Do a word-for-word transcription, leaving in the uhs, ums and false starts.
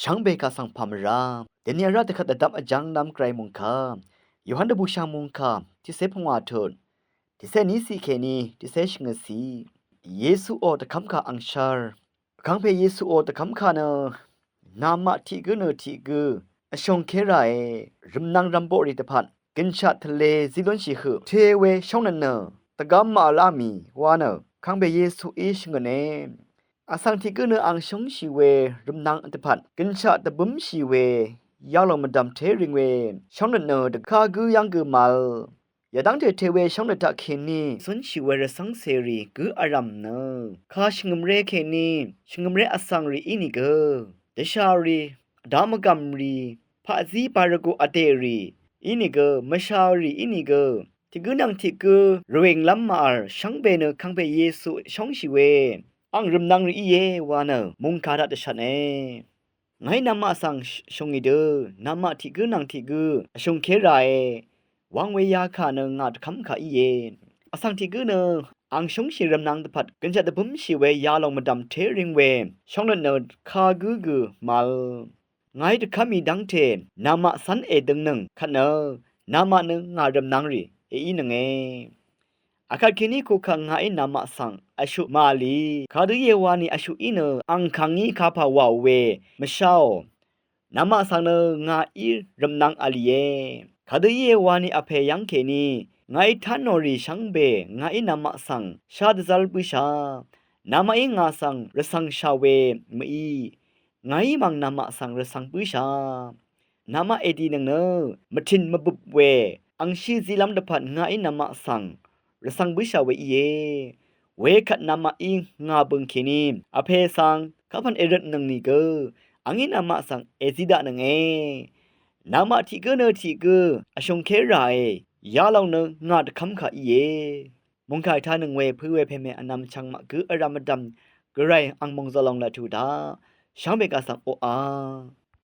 Shvngbe kaq svng pà mvrá dvni vrá dvkvt dvdvp vjv́nglv́m gvray mungkà Yohan dvbùshà mungkà tiqcé pungwà tut tiqcé níciq kèní tiqcé shvngøtcì. Yesuò dvkv́mkà angshv́r. Vkangpè Yesuò dvkv́mkà nø namaq tiq gǿ nø tiq gǿ vshùngké ràe. Rvmnvng rvmboqrì dvpvt gønshaq tvlē zí lúnshì høq te we shóngnøt nø dvgv́m màvlá mì wa nø Vkangpè Yesuí shvngøtne. Vsvng tiq gǿ nø ang shóngshì we rvmnvng dvpvt gønshaq dvbǿmshì we yalòng mvdv̀m té ring we shóngnøt nø dvká gǿ yv́ng gø màvl. Yadv́ngte te we shóngnøt taq kèní zúnshì we rvcv́ng cèrì gǿ vrv̀m nø kà shvngø̀mré kèní shvngø̀mré vsvngrì ínìgø dvshàrì vdá mvgv̀mrì paqzí barvgu vdèrì ínìgø mvshàrì ínìgø tiq gǿ nvng tiq gǿ rvwìnglv́m màvl shvngbe nø Vkangpè Yesu shóngshì we ang rvmnvngrì íe wa nø mungkà taq dvshvtne. Ngàí namaq svng shùngì dø namaq tiq gǿ nvng tiq gǿ vshùngké ràe. Wang we yakà nø ngà dvkv́mkà íe. Vsvng tiq gǿ nø ang shóngshì rvmnvng dvpvt gønshaq dvbǿmshì we yalòng mvdv̀m té ring we shóngnøt nø kà gǿ gø màvl. Ngàí dvkv́mì dv́ngte namaq cv́n èdøngnøng kvt nø namaq nø ngà rvmnvngrì èínønge. Akvt kèní kokà ngàí namaq svng vshuq màvlì kadø íe wani vshuq í nø ang kàngí kapà wàò we mvsháò. Namaq svng nø ngàí rvmnvng vlìe. Kadø íe wani vpè yv́ng kèní ngàí tánòrì shvngbe ngàí namaq svng shá dvzv́l bǿshà. Namaqí ngà svng rvcv̀ngshà we mø̀í ngàí mv̀ng namaq svng rvcv̀ng bǿshà. Namaq èdìnøng nø mvtìn mvbøp we angshí zílv́m dvpvt ngàí namaq svng rvcv̀ng bǿshà we íe. Wekvt namaqí ngà bø̀ng kèní vpè svng kapv̀n èrøtnøng nìgø angí namaq svng èzí daqnønge. Namaq tiq gǿ nø tiq gǿ vshùngké ràe. Yalòng nø ngà dvkv́mkà íe. Mungkà ètánøng we pø̄ we pème vnvm chvngmaq gǿ vrvm vdv̀m gvray ang mòngzø̀lòng lvtù daq shvngbe kaq svng oqà